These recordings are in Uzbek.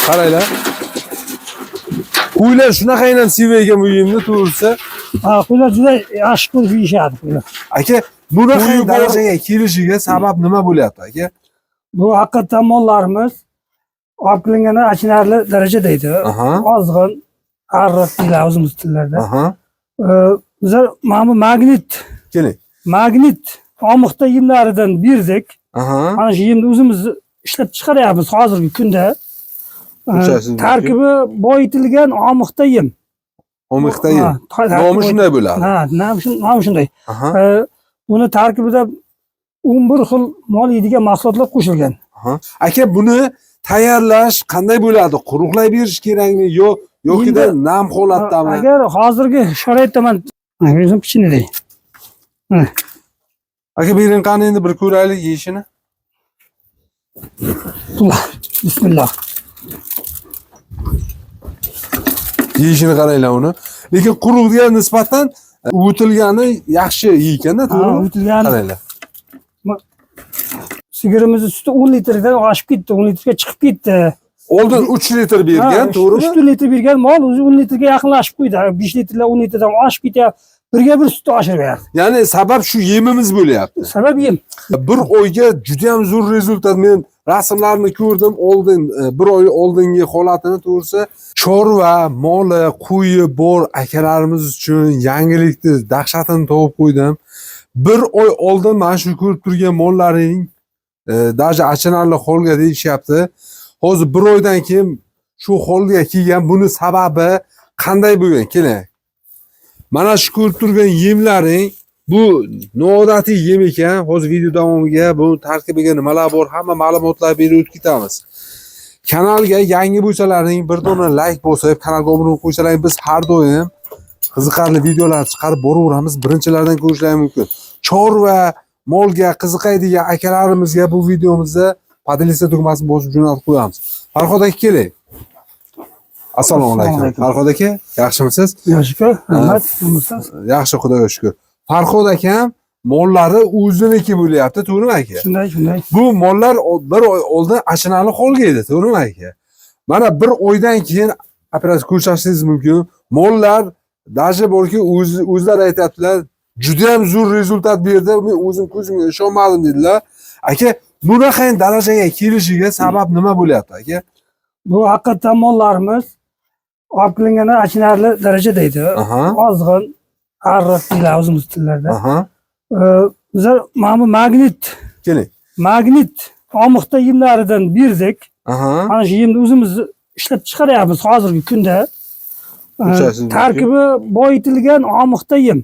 Qaranglar. Qo'ylar shunaqa ham sevak ekan bu yemni, to'g'risi. Ha, qo'ylar juda yaxshi ko'rib yeyishadi qo'ylar. Aka, bunaqa Qo'yi bor. darajaga kelishiga sabab nima bo'lyapti, aka? Bu haqiqatdan mollarimiz olib qilingani achinarli darajada edi. Ozg'in, arriq deyiladi o'zimiz tillarda. Bizlar mana bu magnit, Keling. magnit omiqda yemlaridan berdik. Mana shu yemni o'zimiz ishlab chiqaryapmiz hozirgi kunda. Ko'rsatasiz. Tarkibi boyitilgan omiqda yem. Omiqda yem. Ha, tarkibi Nomi shunday bo'ladi. Ha, nomi shunday. Buni tarkibida 11 xil mol yeydigan mahsulotlar qo'shilgan. Aka, buni tayyorlash qanday bo'ladi? Quruqlay berish kerakmi yo yokida Endi- nam holatdami? Agar hozirgi sharoitda man o'zim kichkinaday. Aka, bering qani endi bir ko'raylik yeyishini. Bismillah. Yeyishini qaranglar uni. Lekin quruqga nisbatan uvitilgani yaxshi yeykan-da, to'g'rimi? Uvitilgani. Qaranglar. Sigirimizni suti 10 litrdan oshib ketdi, 10 litrga chiqib ketdi. Oldin 3 litr bergan, to'g'rimi? 3 litr bergan mol o'zi 10 litrga yaqinlashib qo'ydi. 5 litrlar 10 litrdan oshib ketyapti. Birga bir sutni oshirib berdi. Ya'ni sabab shu yemimiz bo'lyapti. Sabab yem. Bir oyga juda ham zo'r rezultat. Men rasmlarni ko'rdim oldin, bir oy oldingi holatini, to'g'risi. Chorva moli, qo'yi bor akalarimiz uchun yangilikni dahshatini topib qo'ydim. Bir oy oldin mana shu ko'rib turgan mollaring даже achinarli holga deyishyapti. Hozir bir oydan keyin shu holga kelgan, buni sababi qanday bo'lgan? Keling. Mana shu ko'rib turgan yemlaring bu noodatiy yem ekan. Hozir video davomiga bu tarkibiga nimalar bor, hamma ma'lumotlar berib o'tib ketamiz. Kanalga yangi bo'lsalaring bir dona like bosib, kanalga obuna bo'lib qo'ysalaring, biz har doim qiziqarli videolar chiqarib boraveramiz. Birinchilardan ko'rishlari mumkin. Chorva molga qiziqadigan akalarimizga bu videomizni поделиться tugmasini bosib jo'natib qo'yamiz. Farhod aka, keling. Assalomu alaykum. Farhod aka, yaxshimisiz? Yaxshi, rahmat. Yaxshimisiz? Yaxshi, Xudoga shukur. Farhod akam mollari o'ziniki bo'lyapti, to'g'rimi aka? Shunday, shunday. Bu mollar bir oy oldin achinarli holga edi, to'g'rimi aka? Mana bir oydan keyin operatsiya ko'rsatishingiz mumkin. Mollar даже borki o'zlari aytyaptilar, juda ham zo'r rezultat berdi. Men o'zim ko'zimga ishonmadim dedilar. Aka, bunaqa darajaga kelishiga sabab nima bo'lyapti, aka? Bu haqiqatdan mollarimiz olib qilingani achinarli darajada edi. Ozg'in, arriq deyiladi o'zimiz tillarda. Bizlar mana bu magnit, Keling. magnit omiqda yemlaridan berdik. Mana shu yemni o'zimiz ishlab chiqaryapmiz hozirgi kunda. Ko'rsatasiz. Tarkibi boyitilgan omiqda yem.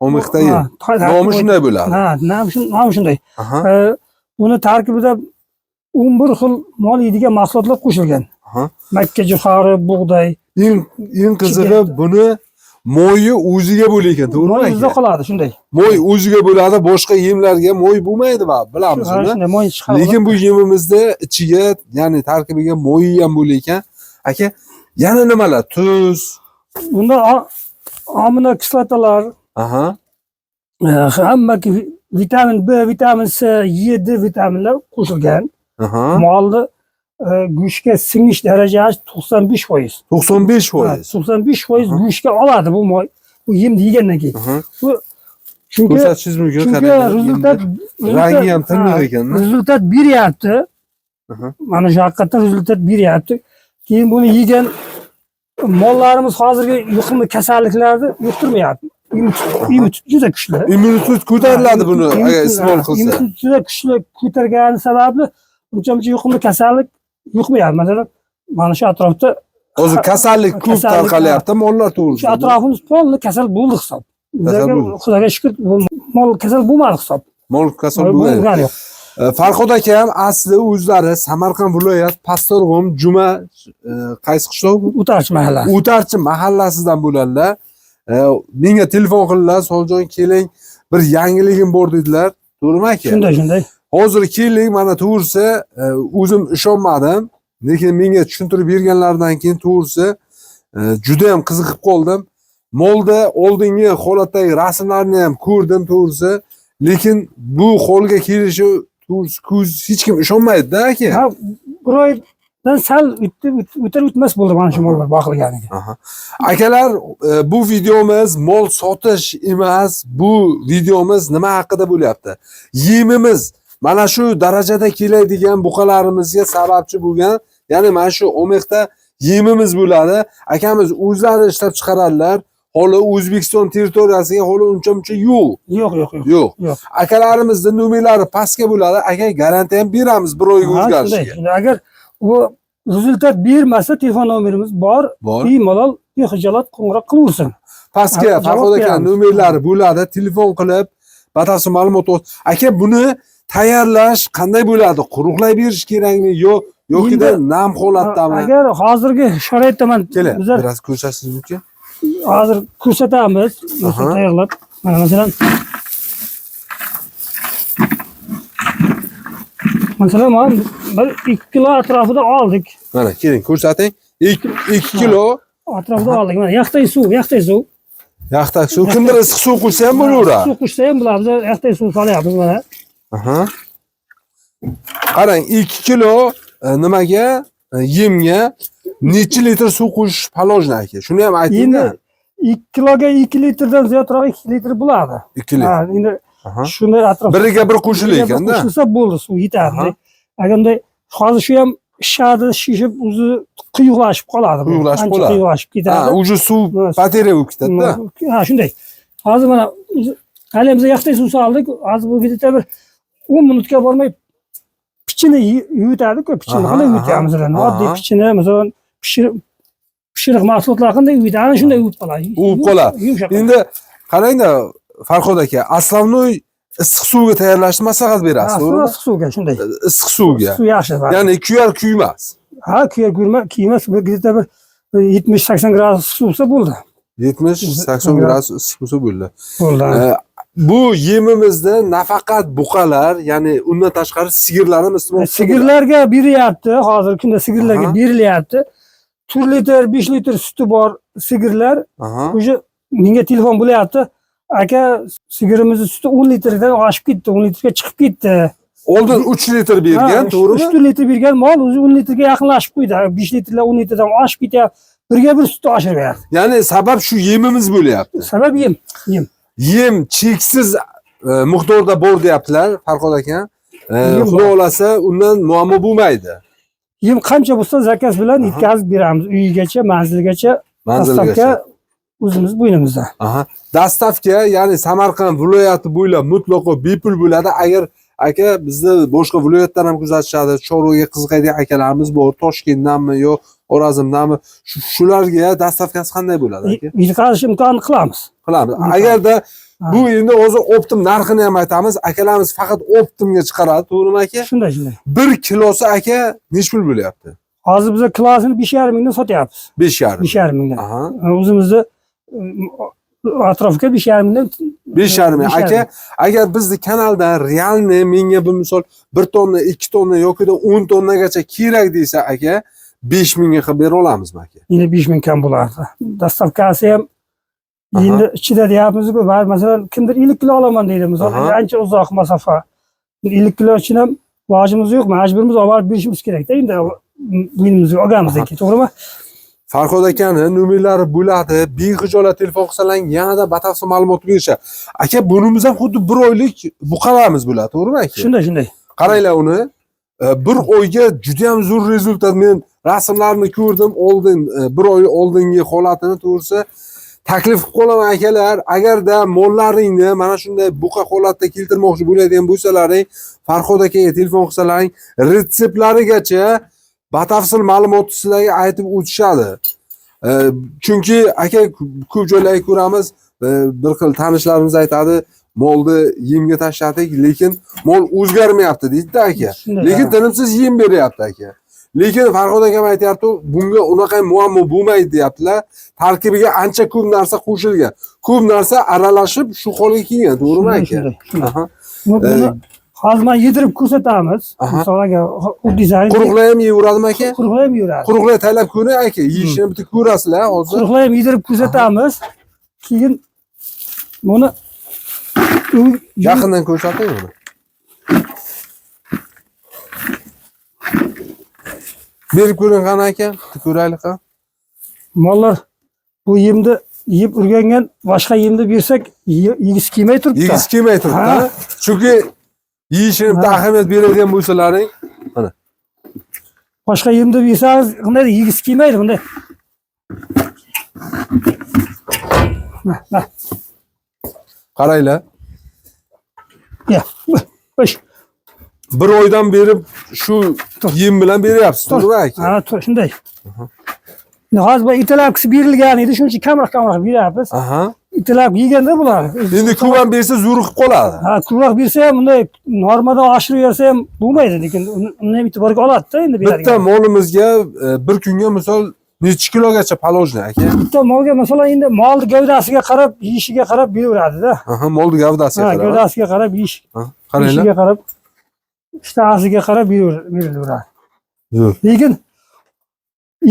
Omiqda yem. Ha, Nomi shunday bo'ladi. Ha, nomi shunday. Buni tarkibida 11 xil mol yeydigan mahsulotlar qo'shilgan. Makka jo'xori, bug'doy. Eng qizig'i buni moyi o'ziga bo'lar ekan, to'g'rimi Moy o'zida aka? qoladi shunday. Moy o'ziga bo'ladi, boshqa yemlarga moy bo'lmaydi, va bilamiz Ha, uni. shunday moy chiqadi. Lekin bu yemimizda ichiga, ya'ni tarkibiga moyi ham bo'lar ekan. Aka, yana nimalar? Tuz. Bunda amino kislotalar, hamma vitamin B, vitamin C, E, D vitaminlar qo'shilgan. Molni go'shtga singish darajasi 95%. 95%. Ha, 95% go'shtga oladi bu moy. Bu yemni yegandan keyin. Bu chunki Ko'rsatishingiz mumkin. chunki Qaranglar, rezultat rangi ham tiniq ekan-da. Rezultat beryapti. Mana shu haqiqatdan rezultat beryapti. Keyin buni yegan mollarimiz hozirgi yuqumli kasalliklarni yuqtirmayapti. Immunitet juda kuchli. Immunitet ko'tariladi buni agar iste'mol qilsa. Immunitet juda kuchli ko'targani sababli uncha-muncha yuqumli kasallik yuqmayapti. Masalan, mana shu atrofda Hozir kasallik ko'p tarqalyapti, mollar shu to'g'risida. atrofimiz polni kasal bo'ldi hisob. Kasal bo'ldi. Xudoga shukur, bu mol kasal bo'lmadi hisob. Mol kasal bo'lgan. Bo'lgani yo'q. Farhod aka ham asli o'zlari Samarqand viloyat Pastdarg'om Juma qaysi qishloq? O'tarchi mahalla. O'tarchi mahallasidan bo'ladilar. Menga telefon qildilar, Soljon keling, bir yangiligim bor dedilar. To'g'rimi aka? Shunday, shunday. Hozir keldik, mana to'g'risi o'zim ishonmadim. Lekin menga tushuntirib berganlaridan keyin to'g'risi juda ham qiziqib qoldim. Molda oldingi holatdagi rasmlarni ham ko'rdim to'g'risi. Lekin bu holga kelishi to'g'risi ko'z hech kim ishonmaydi-da aka. Ha, bir oy dan sal o'tar o'tmas bo'ldi mana shu mollar boqilganiga. Aha. Akalar, bu videomiz mol sotish emas, bu videomiz nima haqida bo'lyapti? Yemimiz mana shu darajada keladigan buqalarimizga sababchi bo'lgan, ya'ni mana shu omixta yemimiz bo'ladi. Akamiz o'zlari ishlab chiqaradilar. Holi O'zbekiston territoriyasiga holi uncha-muncha yo'q. Yo'q, yo'q, yo'q. Yo'q. Yo'q. Akalarimizni nomerlari pastga bo'ladi. Aka, garantiya ham beramiz bir oyga Ha, shunday, o'zgarishiga. shunday. Agar u результат bermasa, telefon nomerimiz bor. Bor. Bemalol bexijolat qo'ng'iroq qilaversin. Pastga Javob Farhod aka beramiz. nomerlari bo'ladi. Telefon qilib batafsil ma'lumot aka, buni tayyorlash qanday bo'ladi? Quruqlay berish kerakmi yo yokida Endi- nam holatdami? Agar hozirgi sharoitda man Keling, bizlar biraz ko'rsatishingiz mumkin. Hozir ko'rsatamiz, Aha. tayyorlab. Mana masalan mana bir 2 kilo atrofida oldik. Mana keling, ko'rsating. 2 kilo Atrofida oldik. Mana yaxtay suv, yaxtay suv. yaxtak suv. Kimdir issiq suv quysa ham bo'laveradi. Suv qo'shsa ham bo'ladi. Biz yaxtay suv solyapmiz mana. Aha. Qarang, 2 kilo nimaga, yemga necha litr suv qo'shish положено aka? Shuni ham Endi ayting-da. 2 kiloga 2 litrdan ziyodroq 2 litr bo'ladi. 2 litr. Ha, endi Aha. shunday atrof Biriga bir qo'shila Biriga bir ekanda. Qo'shilsa bo'ldi, suv yetadi. Aha. Agar unday hozir shu ham shishadi, shishib o'zi quyuqlashib qoladi. bu. Quyuqlashib Ancha qoladi. Quyuqlashib ketadi. Ha, уже suv Ha, потеря bo'lib ketadi-da. Ha, shunday. Hozir mana hali biz yaxtay suv soldik. Hozir bu где-то bir 10 minutga bormay pichini yuvitadi-ku, pichini Aha, qanday aha, yuvitamiz masalan, oddiy aha. pichini, masalan, pishiriq mahsulotlar qanday yuvitadi, ana shunday yuvib qoladi. Uvib qoladi. Yumshoq. Endi qarang-da, Farhod aka, основной issiq suvga tayyorlashni maslahat berasiz, Ha, to'g'rimi? issiq suvga shunday. Issiq suvga. Suv yaxshi. Ya'ni kuyar kuymas. Ha, kuyar kuyma, kiymas, bir где-то bir 70-80 gradus issiq bo'lsa bo'ldi. 70-80 gradus issiq bo'lsa bo'ldi. Bo'ldi. Bu yemimizda nafaqat buqalar, ya'ni undan tashqari sigirlar ham iste'mol qilsa bo'ladi. Sigirlarga berilyapti, hozirgi kunda sigirlarga Aha. berilyapti. 4 litr, 5 litr suti bor sigirlar Aha. уже menga telefon bo'lyapti. Aka, sigirimizni suti 10 litrdan oshib ketdi, 10 litrga chiqib ketdi. Oldin 3 litr bergan, Ha, to'g'rimi? 3 litr bergan mol o'zi 10 litrga yaqinlashib qo'ydi. 5 litrlar 10 litrdan oshib ketyapti. Birga bir sutni oshiryapti. Ya'ni sabab shu yemimiz bo'lyapti. Sabab yem, yem. Yem cheksiz miqdorda bor deyaptilar Farhod aka. Yem Xudo bor. xohlasa undan muammo bo'lmaydi. Yem qancha bo'lsa заказ bilan Aha. yetkazib beramiz uyigacha, manzilgacha, Manzilgacha. доставка o'zimiz bo'ynimizda. Aha. Доставка, ya'ni Samarqand viloyati bo'ylab mutlaqo bepul bo'ladi. Agar aka bizni boshqa viloyatdan ham kuzatishadi, chorvaga qiziqadigan akalarimiz bor, Toshkentdanmi yo Xorazmdanmi, shularga доставка si qanday bo'ladi aka? Yetkazish imkonini qilamiz. Qilamiz. Imkon. Agarda Ha. bu endi hozir оптом narxini ham aytamiz, akalarimiz faqat оптом ga chiqaradi, to'g'rimi aka? Shunday, shunday. 1 kilosi aka nechi pul bo'lyapti? Hozir biz kilosini 5,5 mingdan sotyapmiz. 5,5. 5,5 mingdan. Aha. O'zimizni atrofga 5,5 mingdan. 5,5 ming. 5,5 Aka, agar bizni kanaldan реальный menga bir misol 1 tonna, 2 tonna yoki 10 tonnagacha kerak desa aka, 5 mingga qilib bera olamizmi aka? Endi 5 ming kam bo'lardi. Доставка si ham Aha. endi ichida deyapmiz-ku, bari masalan kimdir 50 kilo olaman deydi, misol Aha. ancha uzoq masofa. 50 kilo uchun ham ilojimiz yo'q, majburmiz olib borib berishimiz kerakda endi bo'ynimizga olganmiz Aha. ekan, to'g'rimi? Farhod akani nomerlari bo'ladi. Bexijolat telefon qilsalar yanada batafsil ma'lumot berishadi. Aka, bunimiz ham xuddi bir oylik buqalarimiz bo'ladi, to'g'rimi aka? Shunday, shunday. Qaranglar uni. Bir oyga juda ham zo'r результат. Men rasmlarni ko'rdim oldin, bir oy oldingi holatini to'g'risi taklif qilib qolaman akalar, agarda mollaringni mana shunday buqa holatda keltirmoqchi bo'ladigan bo'lsalaring, Farhod akaga telefon qilsalaring, retseptlarigacha batafsil ma'lumotni sizlarga aytib o'tishadi. Chunki aka ko'p joylarda ko'ramiz, bir xil tanishlarimiz aytadi, molni yemga tashladik, lekin mol o'zgarmayapti deydi aka. Shunday, Lekin ha. tinimsiz yem beryapti aka. Lekin Farhod akam aytyapti, bunga unaqa muammo bo'lmaydi deyaptilar. Tarkibiga ancha ko'p narsa qo'shilgan. Ko'p narsa aralashib shu holga kelgan, to'g'rimi Shunday, aka? shunday, shunday. Aha. Buni hozir mana yedirib ko'rsatamiz. Aha. Misol agar xuddi zarin Quruqlar ham yeyaveradimi aka? Quruqlar ham yeyveradi. Quruqlar taylab ko'ring aka, yeyishini bitta ko'rasizlar hozir. Quruqlar ham yedirib ko'rsatamiz. Keyin buni Yaqindan ko'rsating uni. Berib ko'ring qani aka, bitta ko'raylik ha. Mollar bu yemni yeb o'rgangan, boshqa yemni bersak yegisi kelmay turibdi. Yegisi kelmay turibdi. Ha. Ha? Chunki yeyishini bitta ahamiyat beradigan bo'lsalaring, mana Boshqa yemni bersangiz bunday yegisi kelmaydi bunday. Nah, nah. Qaranglar. Ya. Xo'sh. Bir oydan beri shu yem bilan beryapsiz, to'g'rimi aka? Ha, shunday. Endi hozir bu ertalabkisi berilgan edi, shuning uchun kamroq kamroq beryapmiz. Aha. Ertalab yeganda bular. Endi ko'p ham bersa zo'riqib qoladi. Ha, ko'proq bersa ham bunday normadan oshirib bersa ham bo'lmaydi, lekin uni ham e'tiborga oladi-da endi Bitta beradigan. molimizga bir kunga misol necha kilogacha положено aka? Bitta molga masalan endi molni gavdasiga qarab, yeyishiga qarab beraveradi-da. Aha, molni gavdasiga Ha, qarab. gavdasiga qarab yeyish, Ha, qaranglar. yeyishiga qarab, ishtahasiga qarab berilaveradi. Zo'r. Lekin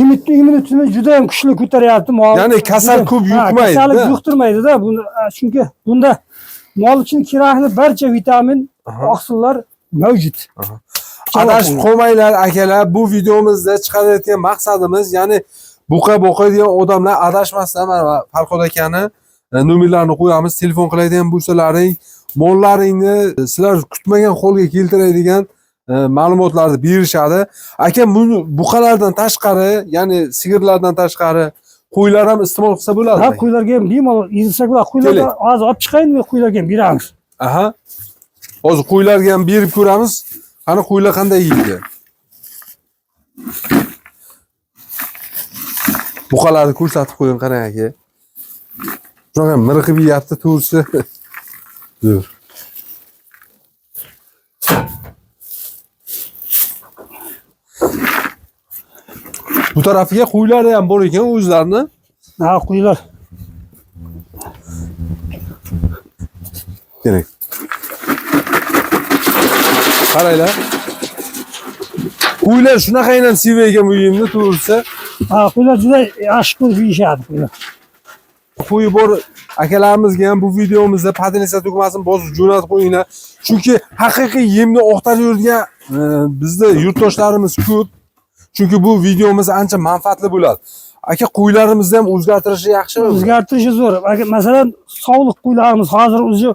immunitetini juda ham kuchli ko'taryapti mol. Ya'ni kasal ko'p yuqmaydi-da. Kasallik yuqtirmaydi-da buni, chunki bunda mol uchun kerakli barcha vitamin, oqsillar mavjud. Adashib qolmanglar akalar, bu videomizda chiqarayotgan maqsadimiz, ya'ni buqa boqadigan odamlar adashmasdan mana Farhod akani nomerlarini qo'yamiz, telefon qiladigan bo'lsalaring, mollaringni sizlar kutmagan holga keltiradigan ma'lumotlarni berishadi. Aka, buni buqalardan tashqari, ya'ni sigirlardan tashqari qo'ylar ham iste'mol qilsa bo'ladi. Ha, qo'ylarga ham bemalol yeyilsak bo'ladi. Qo'ylarga hozir olib chiqaymi, qo'ylarga ham beramiz. Aha. Hozir qo'ylarga ham berib ko'ramiz. Qani qo'ylar qanday yeydi? Buqalarni ko'rsatib qo'ying, qarang aka. Shunaqa miriqib yeyapti to'g'risi. Zo'r. Bu tarafiga qo'ylari ham bor ekan o'zlarini. Ha, qo'ylar. Kerak. Qaranglar. Qo'ylar shunaqa aynan seva ekan bu yemni to'g'risi. Ha, qo'ylar juda yaxshi ko'rib yeyishadi qo'ylar. Qo'yi bor akalarimizga ham bu videomizda podelitsiya tugmasini bosib jo'natib qo'yinglar. Chunki haqiqiy yemni oqtarib yurgan bizda yurtdoshlarimiz ko'p. Chunki bu videomiz ancha manfaatli bo'ladi. Aka, qo'ylarimizni ham o'zgartirishi yaxshimi? O'zgartirishi zo'r. Aka, masalan, sovliq qo'ylarimiz hozir o'zi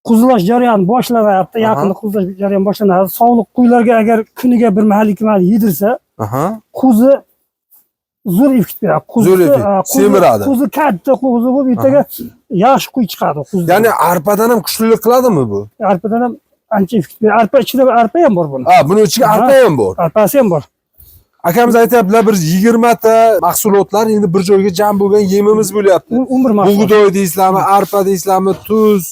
quzilash jarayoni boshlanyapti. Yaqinda quzilash jarayoni boshlanadi. Sovliq qo'ylarga agar kuniga bir mahal, ikki mahal yedirsa, qo'zi zo'r effekt beradi. Zo'r effekt, semiradi. Qo'zi katta qo'zi bo'lib, ertaga yaxshi qo'y chiqadi qo'zi. Ya'ni arpadan ham kuchlilik qiladimi bu? Arpadan ham ancha effekt beradi. Arpa ichida arpa ham bor buni. Ha, buni ichiga arpa ham bor. Arpasi ham bor. Akamiz aytyaptilar, bir 20 ta mahsulotlar endi bir joyga jam bo'lgan yemimiz bo'lyapti. 11 mahsulot. Bug'doy deysizlarmi, arpa deysizlarmi, tuz.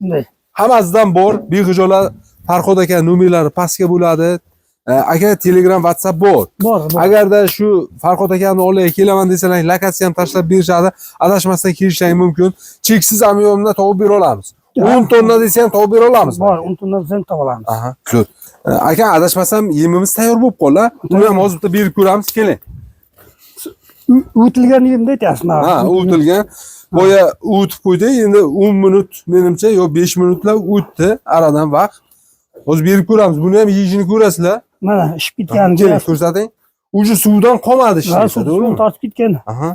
Shunday. Hammasidan bor. Behijolar Farhod aka nomerlari pastga bo'ladi. Aka, Telegram, WhatsApp bor. Bor, bor. Agarda shu Farhod akani oldiga kelaman desalar, lokatsiya ham tashlab berishadi. Adashmasdan kelishlaring mumkin. Cheksiz amyonda topib bera olamiz. 10 tonna desa ham topib bera olamiz. Bor, 10 tonna desa ham topa olamiz. Aha, zo'r. Aka, adashmasam yemimiz tayyor bo'lib qoldi. Uni ham hozir bitta berib ko'ramiz, keling. O'tilgan yemda aytyapsiz. Ha, o'tilgan. Boya o'tib qo'ydik, endi 10 minut menimcha yo 5 minutlar o'tdi aradan vaqt. Hozir berib ko'ramiz. Buni ham yeyishini ko'rasizlar. Mana ishib ketgan. Keling, ko'rsating. Uji suvdan qolmadi Ha, ishni, to'g'rimi? suv tortib ketgan. Aha.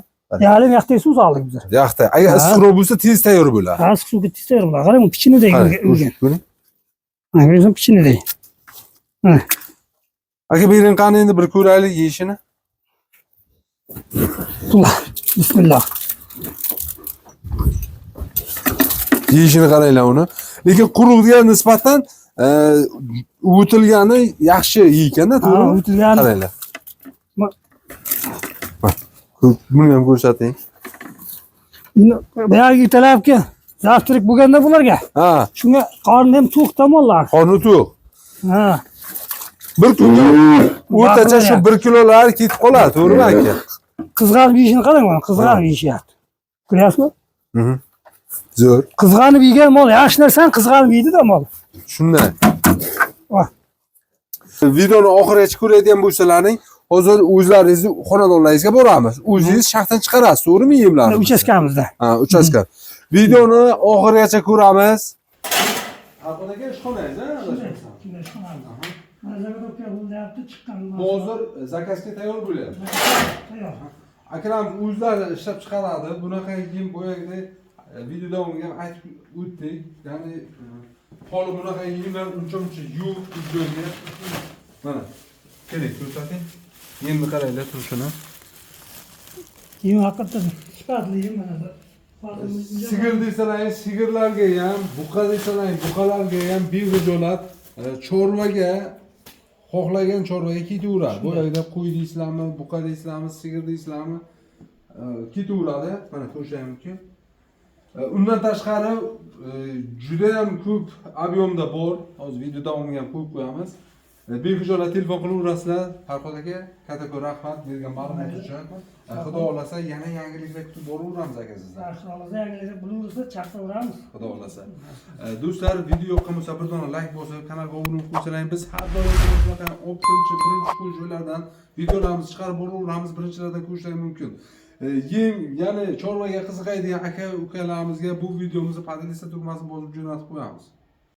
Yarim yoqda suv soldik biz. Yoqda. Agar issiqroq bo'lsa tez tayyor bo'ladi. Ha, suvga tez tayyor bo'ladi. Qarang, bu pichiniday urgan. Ko'ring. Mana ko'rsan pichiniday. Mana. Aka, bering qani endi bir ko'raylik yeyishini. Bismillah. Yeyishini qaranglar uni. Lekin quruqga nisbatan o'tilgani yaxshi yeykanda, to'g'rimi? O'tilgani. Qaranglar. Buni ham ko'rsating. Boyagi ertalabki zavtrak bo'lganda bularga. Ha. Shunga qorni ham to'q tomonlar. Qorni to'q. Ha. Bir kunga o'rtacha shu 1 kilolar ketib qoladi, to'g'rimi aka? Qizg'anib yeyishini qarang mana, qizg'anib yeyishyapti. Ko'ryapsizmi? Zo'r. Qizg'anib yegan mol yaxshi narsani qizg'anib yeydi-da mol. Shunday. Videoni oxirigacha ko'radigan bo'lsalaring, hozir o'zlaringizni xonadonlaringizga boramiz. O'zingiz shaxdan chiqarasiz, to'g'rimi yemlarni? Uchastkamizda. Ha, uchastka. Videoni oxirigacha ko'ramiz. Farhod aka, ishxonangiz, ha? Mana zagotovka bo'ldi. Chiqyapti, chiqqan. Bu hozir заказ ga tayyor bo'lyapti. Tayyor. Akalarimiz o'zlari ishlab chiqaradi. Bunaqa yem boyagidek video davomida ham aytib o'tdik. Ya'ni holi bunaqa yemlar uncha muncha yo'q bu joyga. Mana. Keling, ko'rsating. Yemni qaranglar turishini. Yem haqiqatdan sifatli yem mana bu. Hozir Sigir desalaring sigirlarga ham, buqa desalaring buqalarga ham behijolat chorvaga, xohlagan chorvaga ketaveradi. Bu yerda qo'y deysizlarmi, buqa deysizlarmi, sigir deysizlarmi, ketaveradi. Mana ko'rishingiz mumkin. Undan tashqari juda ham ko'p объем da bor. Hozir video davomiga ham qo'yib qo'yamiz. Behijolat telefon qilaverasizlar. Farhod aka, kattakon rahmat bergan ma'lumot uchun. Xudo xohlasa yana yangiliklar kutib boraveramiz aka sizdan. Xudo xohlasa yangiliklar bo'laversa chaqiraveramiz. Xudo xohlasa. Do'stlar, video yoqqan bo'lsa bir dona layk bosib, kanalga obuna bo'lib qo'ysalaring, biz har doim shunaqa оптом chi birinchi qo'y joylardan videolarimizni chiqarib boraveramiz, birinchilardan ko'rishlari mumkin. Yem, ya'ni chorvaga qiziqadigan aka ukalarimizga bu videomizni "Поделиться" tugmasini bosib jo'natib qo'yamiz.